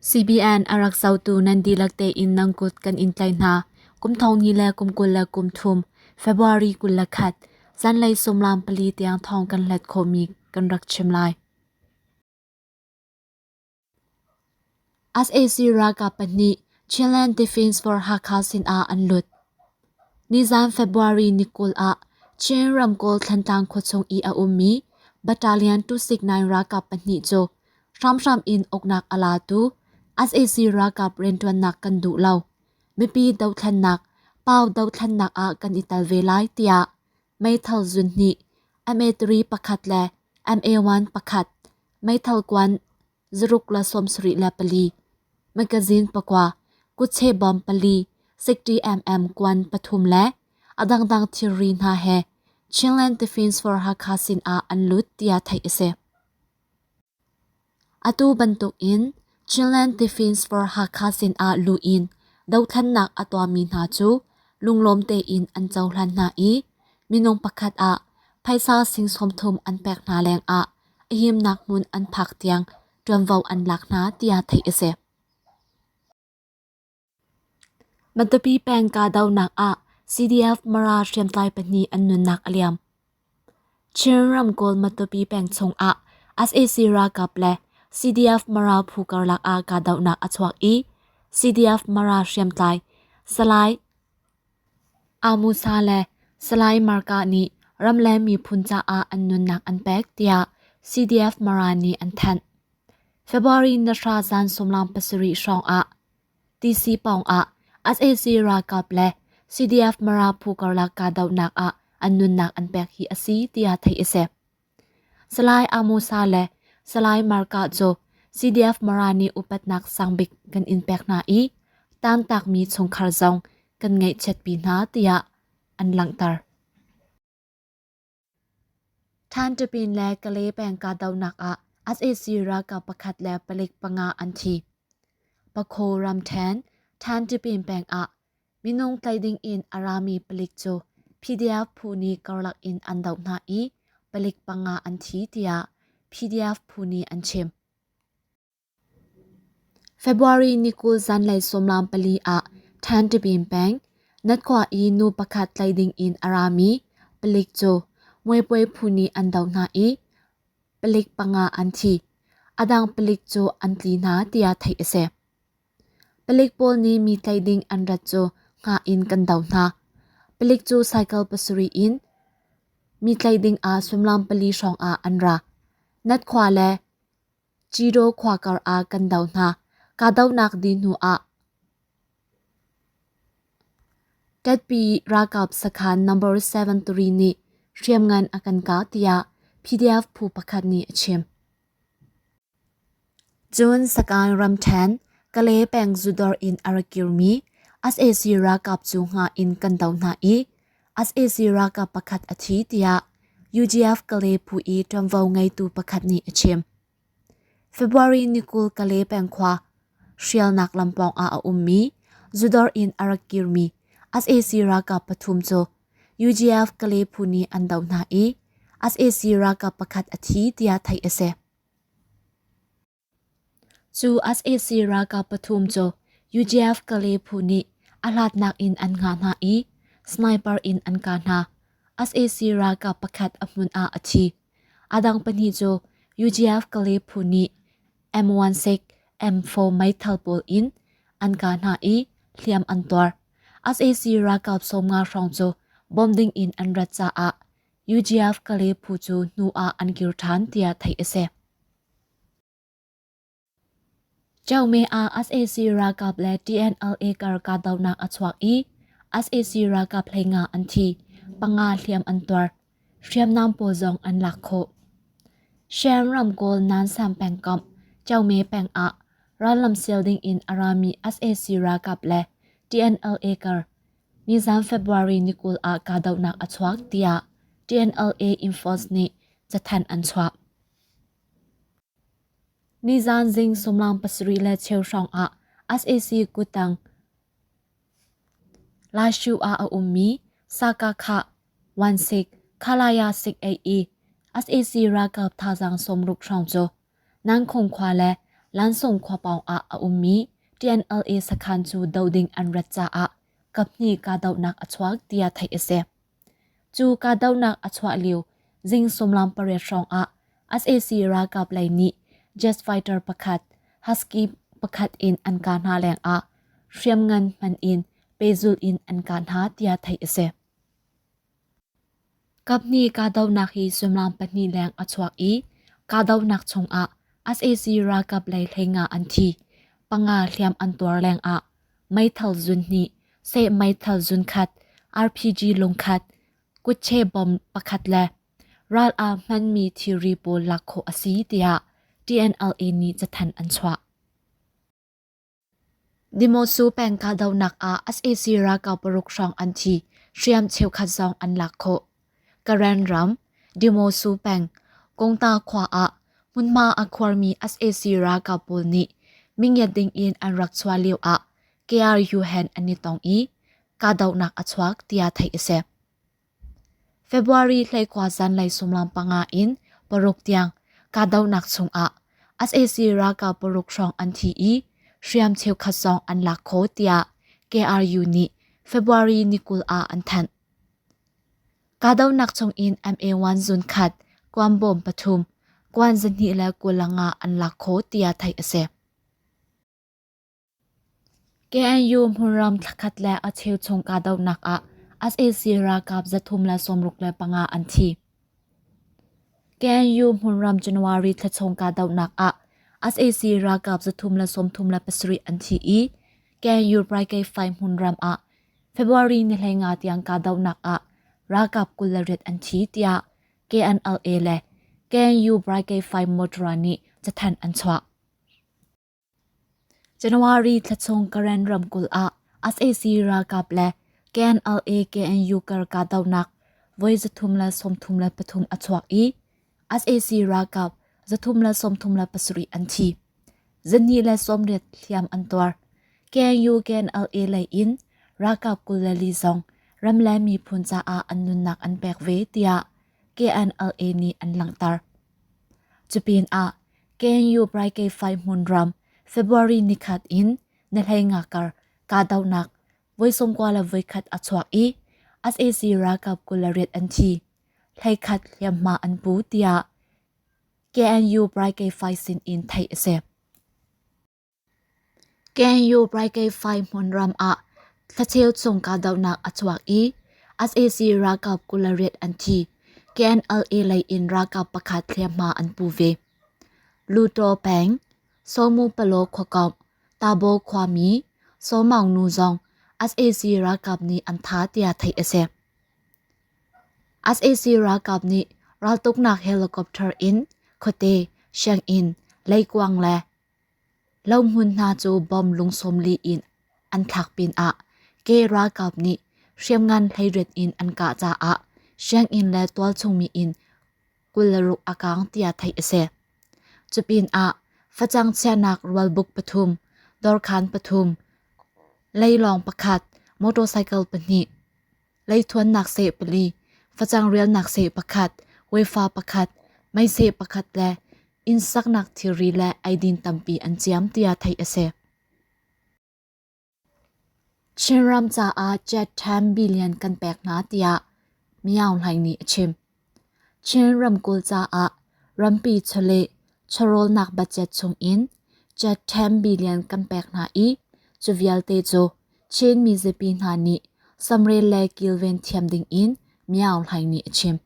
CBN a rak zohtu nan dihlak tein nan kut kan in tlaih hna. Kum thong hnih le kum 23, February 21, zanlei sumlam pali tiang thawng kan hlat khawhmi kan rak chim lai. Sac ralkap pahnih Chinland Defence Force Hakha sinah an lut. Nizan February ni 20 ah Chin ramkulh Thantlang khuachung i a ummi Battalion 269 ralkap pahnih cu hramhram in uknak a latu sac ralkap rianṭuannak kan duh lo. Mipi dothlennak, pau dothlennak ah kan i tel ve lai tiah meithal zun hnih, MA3 pakhat le MA1 pakhat, meithal kuan zaruk le 74, magazine pakua, kutche bom pali, 60mm kuan pathum le a dangdang thilri hna he Chinland Defence Force Hakha sin ah an lut tiah theih a si. Atu bantuk in Chinland Defence Force Hakha sin ah luh in dothlennak a tuahmi hna cu lunglawm tein an cohlan hna i minung pakhat ah phaisa sing 30 an pek hna lengah a himnak hmun an phak tiang ṭuanvo an lak hna tiah theih a si. Matupi peng kahdohnak ah CDF Mara hriamtlai pahnih an nunnak a liam. Chin ramkulh Matupi peng chungah sac ralkap le CDF Mara phu karlak ah kahdohnak a chuak i CDF Mara hriamtlai Salai Amusa le Salai Marka nih ram le miphun caah an nunnak an pek tiah CDF Mara nih an thanh. February ni hra zan sawmlam pasarih hrawng ah TC pawng ah sac ralkap le CDF Mara phu karlak kahdohnak ah an nunnak an pek hi a si tiah theih a si. Salai Amusa le Salai Marka cu CDF Mara nih upatnak sangbik kan in pek hna i tantakmi chungkhar zong kan ngaihchiatpi hna tiah an langhter. Than-Tapin le Kalay peng kahdohnak ah sac ralkap pakhat le palik panga an thi. Pakho ramṭhen Than-Tapin peng ah minung tlaih ding in a rami palik cu PDF phu nih karlak in an doh hna i palik panga an thi tiah PDF phu nih an chim. February ni 20 zanlei sawmlam pali ah Than-Tapin peng Natkhua i nu pakhat tlaih ding in a rami palik cu Muipuai phu nih an doh hna i palik panga an thi. A dang palik cu an tli hna tiah theih a si. Palik pawl nih mi tlaih ding an rat cu hngah in kan doh hna. Palik cu cycle pasarih in mi tlaih ding ah suimilam pali hrawng ah an ra. Natkhua le Cidaw khua kar ah kan do hna. Kahdohnak dih hnu ah Tetpi ralkap sakhan number 73 nih hriamngan a kan kah tiah PDF phu pakhat nih a chim. Cun Sagaing ramṭhen Kalay peng zudawr in a rak kirmi sac ralkap cu hnga in kan doh hna i sac ralkap pakhat a thi tiah UDF Kalay phu i ṭuanvo ngeitu pakhat nih a chim. February ni 20 Kalay peng khua hrialnak lampawng ah a ummi zudawr in a rak kirmi sac ralkap pathum cu UGF Kalay phu nih an doh hna i sac ralkap pakhat a thi tiah theih a si. Cu sac ralkap pathum cu UGF Kalay phu nih a hlatnak in an hngah hna i sniper in an kah hna. Sac ralkap pakhat a hmun ah a thi. A dang pahnih cu UGF Kalay phu nih M16, M4 meithal pawl in an kah hna i hliam an tuar. Sac ralkap 50 hrawng cu bawm ding in an rat caah UGF Kalay phu cu hnu ah an kir ṭhan tiah theih a si. Chaume ah sac ralkap le TNLA kar kahdohnak a chuak i sac ralkap hleinga an thi, panga hliam an tuar. Hriamnam pawl zong an lak khawh. Shan ramkawl Nansam pengkomh Chaume peng ah rallam sial ding in a rami sac ralkap le TNLA kar nizan February ni 20 ah kahdohnak a chuak tiah TNLA Enforce nih cathanh an chuah. Nizan zing sumlang pasarih le cheu hrawng ah sac kuttang Lashu ah a ummi Sakakha Wansik Khalaya Sik ei i sac ralkap thazaang 60 hrawng cu Nankhung khua le Lansung khua pawng ah a ummi TNLA sakhan cu doh ding an rat caah kaphnih kahdohnak a chuak tiah theih a si. Cu kahdohnak a chuah lio zing sawmlam pariat hrawng ah sac ralkap lei nih jet fighter pakhat, Husky pakhat in an kah hna lengah hriamngan hman in pehzulh in an kah hna tiah theih a si. Kaphnih kahdohnak hi suimilam pahnih leng a chuak i kahdohnak chungah sac ralkap lei hleinga an thi, panga hliam an tuar lengah meithal zun hnih, seh meithal zun khat, RPG lungkhat, kutche bom pakhat le ral ah hmanmi thilri pawl lak khawh a si tiah TNLA nih cathanh an chuah. Dimosu peng kahdohnak ah sac ralkap paruk hrawng an thi, hriam cheukhat zong an lak khawh. Karen ram, Dimosu peng, Kongta khua ah hmunhma a khuarmi sac ralkap pawl nih mingiat ding in an rak chuah lio ah KRU hen an i tong i kahdohnak a chuak tiah theih a si. February 12 zanlei suimilam panga in paruk tiang kahdohnak chungah sac ralkap paruk hrawng an thi i hriam cheukhat zong an lak khawh tiah KRU nih February ni 20 ah an thanh. Kahdohnak chungin MA1 zun khat, kuanbawm pathum, kuan zahnih le 25 an lak khawh tiah theih a si. KNU hmunram thlakhat le a cheu chung kahdohnak ah sac ralkap 365 an thi. KNU hmunram January thla chung kahdohnak ah sac ralkap 337 an thi i KNU Brigade 5 hmunram ah February ni 15 tiang kahdohnak ah ralkap 28 an thi tiah KNLA le KNU Brigade 5 Motora nih cathanh an chuah. January thla chung Karen ramkulh ah sac ralkap le KNLA KNU kar kahdohnak voi 333 a chuak i sac ralkap 337 an thi. 290 hliam an tuar. KNU KNLA lei in ralkap 24 zong ram le miphun caah an nunnak an pek ve tiah KNLA nih an langhter. Cupinah KNU Brigade 5 hmunram February nikhat in na hlei nga kar kahdohnak voi sawmkua le voikhat a chuak i sac ralkap 28 an thi, hleikhat hliamhma an pu tiah KNU Brigade 5 sin in theih a si. KNU Brigade 5 hmunram ah thlacheu chung kahdohnak a chuak i sac ralkap 28 an thi. KNLA lei in ralkap pakhat hliamhma an pu ve. Luto peng, Somu Palaw khuakomh, Tabo khuami Saw Maung Nu zong sac ralkap nih an thah tiah theih a si. Sac ralkap nih raltuknak helicopter in khuate, sianginn, leikuang le Lohmun hna cu bom lung 40 in an thlak pinah ke ralkap nih hriamngan hleiriat in an kah caah sianginn le tualchung mi inn 26 a kaang tiah theih a si. Cupinah facang chiahnak rualbuk pathum, dawrkhan pathum, leilawng pakhat, motorcycle pahnih, leithuannak seh pali, facang rialnak seh pakhat, wefa pakhat, meiseh pakhat le inn saknak thilri le eidin tampi an ciam tiah theih a si. Chinram caah jet 10 billion kan pek hna tiah Myaung Hlaing nih a chim. Chin ramkulh caah rampi chawleh chawhrawlnak budget chungin jet 10 billion kan pek hna i cu vialte cu Chin mizapi hna nih samrel le kilven thiam dingin Myaung Hlaing nih a chim.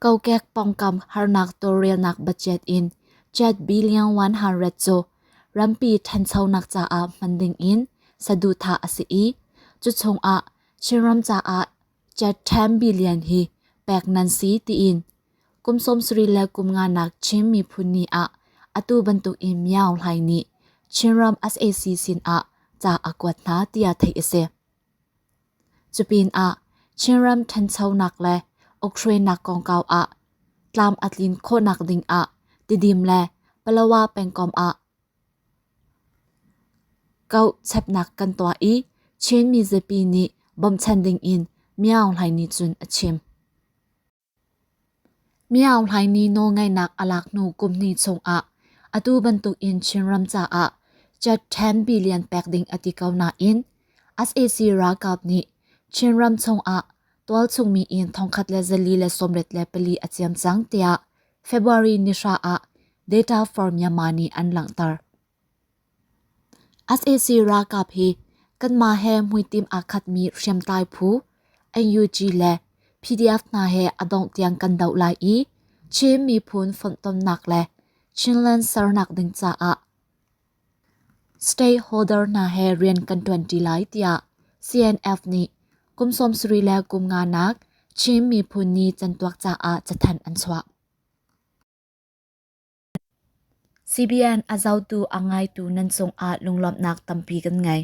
Kokek pawngkam harnak tawlrelnak budget in jet billion 100 cu rampi ṭhanchonak caah hman dingin saduhthah a si i cu chungah Chinram caah jet 10 billion hi pek nan si tiin kum 70 le kum nganak Chin miphun ni ah atu bantukin Myaung Hlaing nih Chinram sac sinah ca a kuat hna tiah theih a si. Cupinah Chinram ṭhanchonak le ukhruainak kongkau ah tlam a tlin khawhnak ding ah Tidim le Palawa pengkomh ah kauh chapnak kan tuah i Chin mizapi nih bawmchan ding in Myaung Hlaing nih cun a chim. Myaung Hlaing nih nawlngeihnak a lak hnu kum hnih chungah Atu bantuk in Chinram caah cat 10 billion pek ding a ti ko nain sac ralkap nih Chinram chungah tualchungmi in 1424 a ciam cang tiah February ni hra ah Data for Myanmar nih an langhter. Sac ralkap hi kanmah he hmuitim aa khatmi hriamtlai phu NUG le PDF hna he a dongh tiang kan doh lai i Chin miphun fonhtonnak le Chinland sernak ding caah stakeholder hna he rian kan ṭuanṭi lai tiah CNF nih kum 70 le kum nganak Chin miphun ni cantuak caah cathanh an chuah. CBN a zohtu a ngaitu nan cungah lunglawmhnak tampi kan ngei.